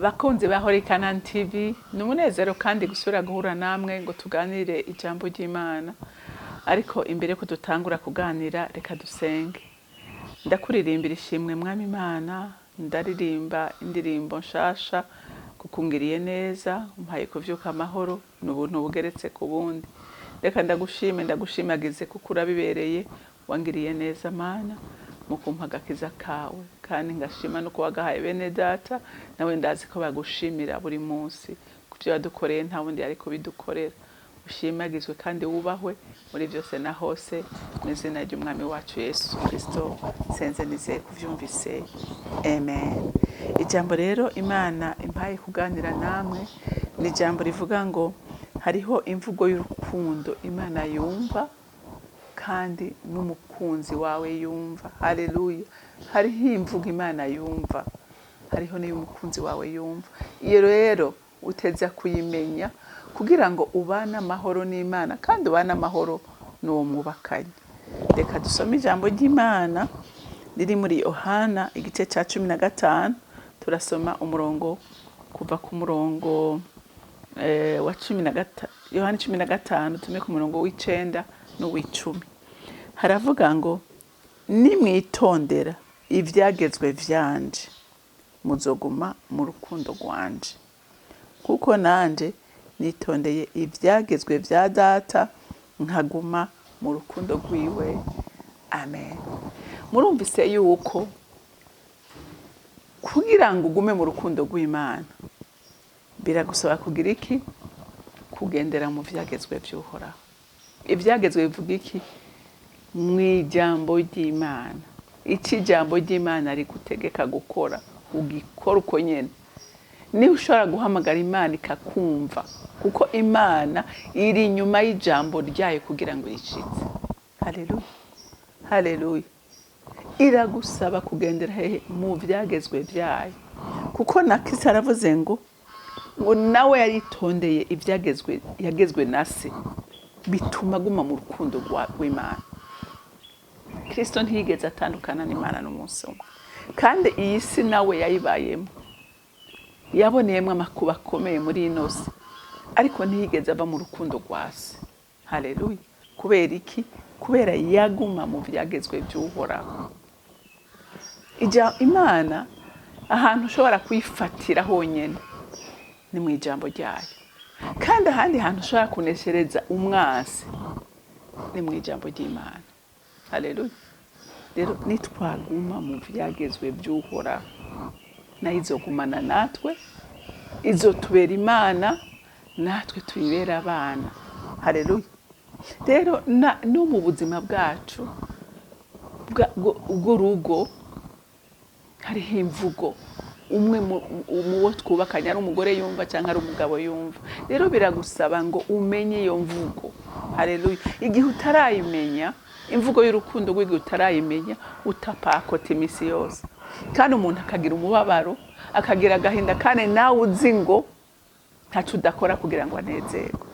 Bakunzi ba Holy Canaan TV, ni umunezero kandi gusubira guhura namwe ngo tuganire ijambo ry'Imana. Ariko imbere ko dutangura kuganira, reka dusenge. Ndakuririmbira ishimwe, Mwami Imana, ndaririmba indirimbo nshasha kuko ungiriye neza, umpaye kuvyuka amahoro, ni ubuntu bugeretse ku bundi. Reka ndagushime, ndagushimagize kuko urabibereye, wangiriye neza, Mana, mu kumpa agakiza kawe, kandi ngashima nuko wagahaye bene data, nawe ndazi ko bagushimira buri munsi ku byo wadukoreye, nta wundi yari kubidukorera. Ushimagizwe kandi wubahwe muri byose na hose, mu izina ry'Umwami wacu Yesu Kristo nsenze nizeye kuvyumvise, amen. Ijambo rero Imana impaye kuganira namwe ni ijambo rivuga ngo hariho imvugo y'urukundo Imana yumva kandi n'umukunzi wawe yumva. Haleluya! Hariho imvugo Imana yumva, hariho n'iyo umukunzi wawe yumva. Iyo rero uteza kuyimenya kugira ngo ubane amahoro n'Imana kandi ubane amahoro n'uwo mwubakanye. Reka dusome ijambo ry'Imana riri muri Yohana igice cya 15. Turasoma umurongo kuva ku murongo wa 13, Yohana 15, tume ku murongo w'icenda n'uw'icumi. Haravuga ngo: "Nimwitondera ivyagezwe vyanje, muzoguma mu rukundo rwanje, kuko nanje nitondeye ivyagezwe vya Data, nkaguma mu rukundo rwiwe." Amen. Murumvise yuko kugira ngo ugume mu rukundo rw'Imana biragusaba kugira iki? Kugendera mu vyagezwe vy'Uhoraho. Ivyagezwe bivuga iki? Mu ijambo ry'Imana. Icyo ijambo ry'Imana rigutegeka gukora, ugikora uko nyene. Niba ushobora guhamagara Imana ikakumva, kuko Imana iri inyuma y'ijambo ryayo kugira ngo irishitse. Haleluya, haleluya! Iragusaba kugendera hehe? Mu vyagezwe vyayo, kuko na Kristo aravuze ngo nawe yaritondeye ivyagezwe yagezwe na Se, bituma aguma mu rukundo rw'Imana. Kristo ntiyigeze atandukana n'Imana n'umunsi umwe, kandi iyi si nawe yayibayemo, yaboneyemo amakuba akomeye muri ino si, ariko ntiyigeze ava mu rukundo rwa Se. Haleluya! Kubera iki? Kubera yaguma mu vyagezwe by'Uhoraho. Ijya Imana ahantu ushobora kuyifatira honyine ni mu ijambo ryayo, kandi ahandi hantu ushobora kuneshereza umwansi ni mu ijambo ry'Imana. Haleluya! Rero nitwaguma mu vyagezwe by'Uhoraho, nayo izogumana natwe, izotubera Imana, natwe tuyibera abana. Haleluya! Rero no mu buzima bwacu bw'urugo hariho imvugo umwe mu wo twubakanye, ari umugore yumva cyangwa ari umugabo yumva. Rero biragusaba ngo umenye iyo mvugo. Haleluya! Igihe utarayimenya imvugo y'urukundo rw'igihe utarayimenya, utapakota iminsi yose, kandi umuntu akagira umubabaro, akagira agahinda, kandi nawe uzi ngo ntacyo udakora kugira ngo anezerwe.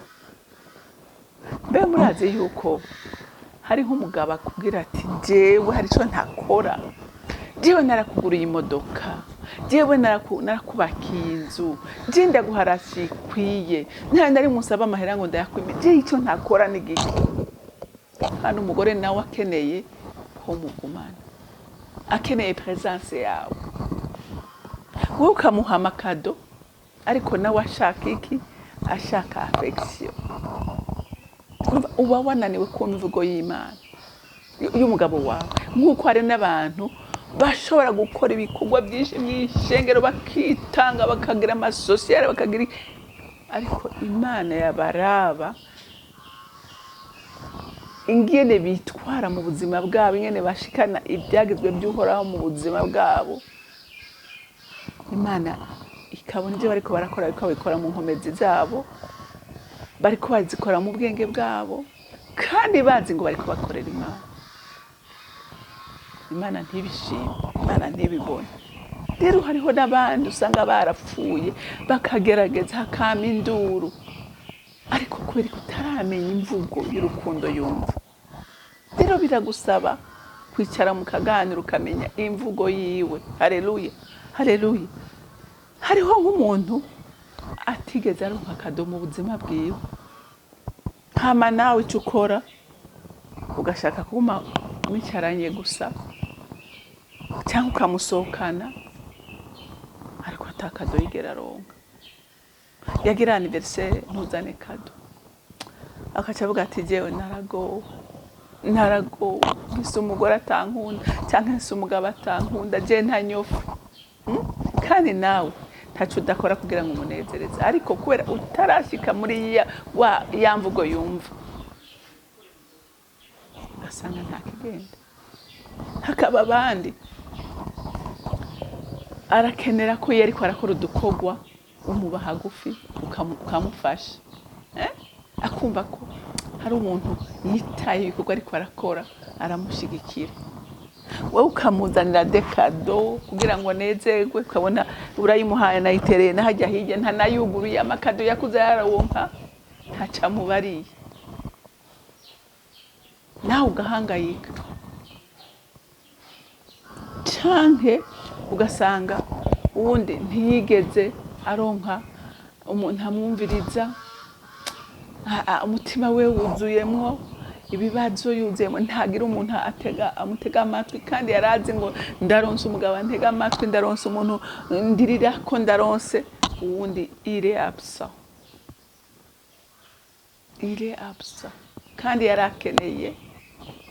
Mbe murazi yuko hariho umugabo akubwira ati: "Jewe hari icyo ntakora, jewe narakuguriye imodoka, jewe narakubakiye inzu, je ndaguharasi ikwiye, nta nari musaba amahera ngo ndayakwime, je icyo ntakora ni giki?" Kandi umugore nawe akeneye ko mugumana, akeneye présence yawe. Wowe ukamuha ama cadeaux, ariko nawe ashaka iki? Ashaka affection. Uba wananiwe kumva imvugo y'Imana y'umugabo wawe. Nk'uko hari n'abantu bashobora gukora ibikorwa byinshi mu ishengero, bakitanga, bakagira ama social, bakagira, ariko Imana yabaraba ingene bitwara mu buzima bwabo, ingene bashikana ibyagezwe by'Uhoraho mu buzima bwabo, Imana ikabona ibyo bariko barakora, bariko babikora mu nkomezi zabo, bariko bazikora mu bwenge bwabo, kandi bazi ngo bariko bakorera Imana. Imana ntibishime, Imana ntibibone. Rero hariho n'abandi usanga barapfuye, bakagerageza, hakama induru, ariko kubera ko utaramenya imvugo y'urukundo yumva. Rero biragusaba kwicara mu kaganiro, ukamenya imvugo yiwe. Haleluya, haleluya! Hariho nk'umuntu atigeze aronka cadeau mu buzima bwiwe, hama nawe icyo ukora ugashaka kuguma mwicaranye gusa cyangwa ukamusohokana, ariko ata cadeau yigera aronka. Yagira anniversaire, ntuzane cadeau, akaca avuga ati: "Jewe naragowe, naragowe, ngise umugore atankunda cyangwa ngise umugabo atankunda, je ntanyofa." Kandi nawe ntaco udakora kugira ngo umunezereze, ariko kubera utarashika muri ya, wa, ya mvugo yumva, ugasanga nta kigenda. Hakaba abandi arakenera ko iyo ariko arakora udukorwa umuba hagufi, ukamufasha, eh? Akumva ko hari umuntu yitaye ibikorwa ariko arakora, aramushigikira. Wowe ukamuzanira des cadeaux kugira ngo anezerwe, ukabona urayimuhaye, anayitereye n'ahajya hirya, ntanayuguruye. Ama cadeaux yakuze yarawonka ntaco amubariye, nawe ugahangayika. Canke ugasanga uwundi ntiyigeze aronka umuntu amwumviriza, umutima we wuzuyemwo ibibazo, yuzuyemo, ntagira umuntu atega amutega amatwi. Kandi yarazi ngo ndaronse umugabo antega amatwi, ndaronse umuntu ndirira ko, ndaronse uwundi. Il est absent, il est absent, kandi yari akeneye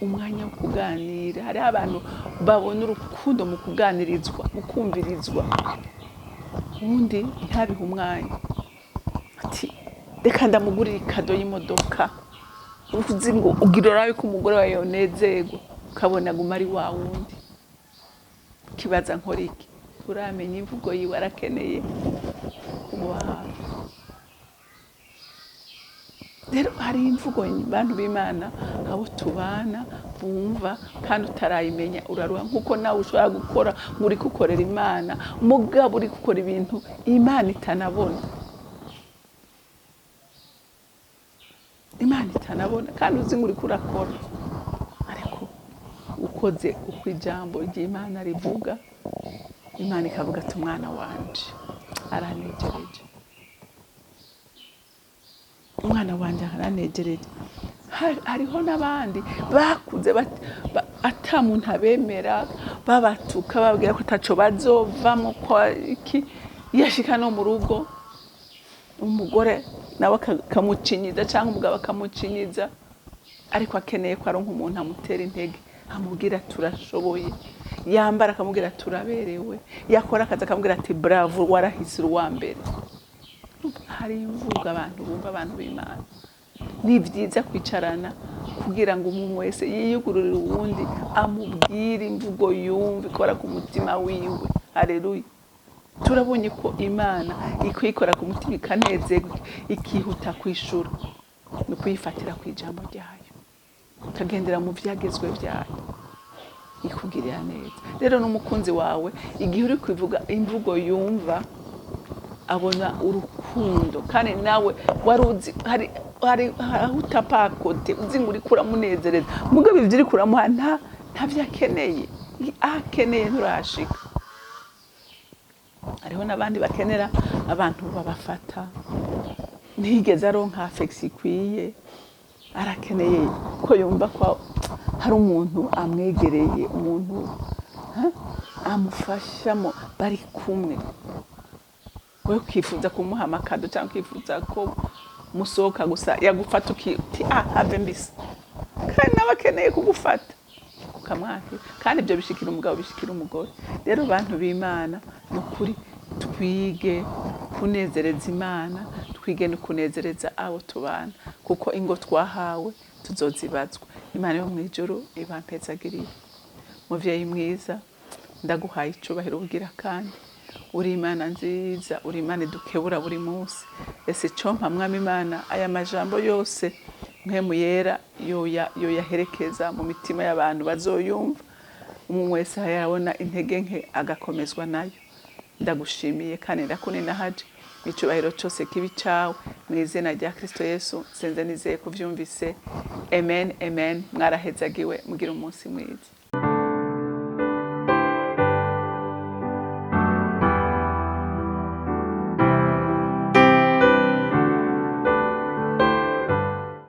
umwanya wo kuganira. Hariho abantu babona urukundo mu kuganirizwa, mu kumvirizwa, uwundi ntabihe umwanya, ati: "Reka ndamugurire i cadeau y'imodoka." Uzi ngo ugira urabe ko umugore wawe yonezerwa, ukabona aguma ari wa wundi. Kibaza nkora iki? Uramenya imvugo yiwe, arakeneye kumuba hafi. Rero hari imvugo, bantu b'Imana, abo tubana bumva, kandi utarayimenya uraruha. Nkuko nawe ushobora gukora ngo uri gukorera Imana, mugabo uri gukora ibintu Imana itanabona, Imana itanabona, kandi uzi ngo uriko urakora, ariko ukoze uko ijambo ry'Imana rivuga, Imana ikavuga ati: "Umwana wanje aranejereje, umwana wanje aranejereje." Hariho n'abandi bakuze ata muntu abemera, babatuka, bababwira ko ataco bazovamwo, ko iki. Yashika no mu rugo, umugore nawe akamucinyiza cyangwa umugabo akamucinyiza, ariko akeneye ko aronka umuntu amutera intege, amubwira: "Turashoboye." Yambara, akamubwira: "Turaberewe." Yakora akazi, akamubwira ati: "Bravo, warahise uri uwa mbere." Hari imvugo abantu bumva. Abantu b'Imana, ni byiza kwicarana kugira ngo umuntu wese yiyugururire uwundi, amubwire imvugo yumva ikora ku mutima wiwe. Hareruya! Turabonye ko Imana ikuyikora ku mutima, ikanezerwa, ikihuta kwishura. Ni ukuyifatira ku ijambo ryayo, ukagendera mu byagezwe byayo, ikugirira neza. Rero n'umukunzi wawe, igihe uri kuvuga imvugo yumva, abona urukundo. Kandi nawe wari uzi hari aho utapakote, uzi ngo uriko uramunezereza, mugabo ivyo uriko uramuha ntavyo akeneye. Aho akeneye nturashika. Hariho n'abandi bakenera abantu babafata. Ntiyigeze aronka affection ikwiye, arakeneye ko yumva ko hari umuntu amwegereye, umuntu amufashamo, bari kumwe. We ukifuza kumuha ama cadeaux cyangwa ukifuza ko musohoka gusa, yagufata uti: "Ah, have mbisa." Kandi nawe akeneye kugufata, ukamwakira. Kandi ibyo bishikira umugabo, bishikira umugore. Rero bantu b'Imana, ni ukuri twige kunezereza Imana, twige no kunezereza abo tubana, kuko ingo twahawe tuzozibazwa. Imana yo mu ijuru ibampezagiriye. Muvyeyi mwiza, ndaguhaye icubahiro ubugira kandi. Uri Imana nziza, uri Imana idukebura buri munsi. Ese icompa, Mwami Imana, aya majambo yose Mpwemu Yera yoyaherekeza mu mitima y'abantu bazoyumva, umwe wese yarabona intege nke agakomezwa nayo. Ndagushimiye kandi ndakuninahaje. Icyubahiro cyose kibi cyawe, mu izina rya Kristo Yesu senze nizeye kuvyumvise. Amen, amen. Mwarahezagiwe, mugira umunsi mwiza.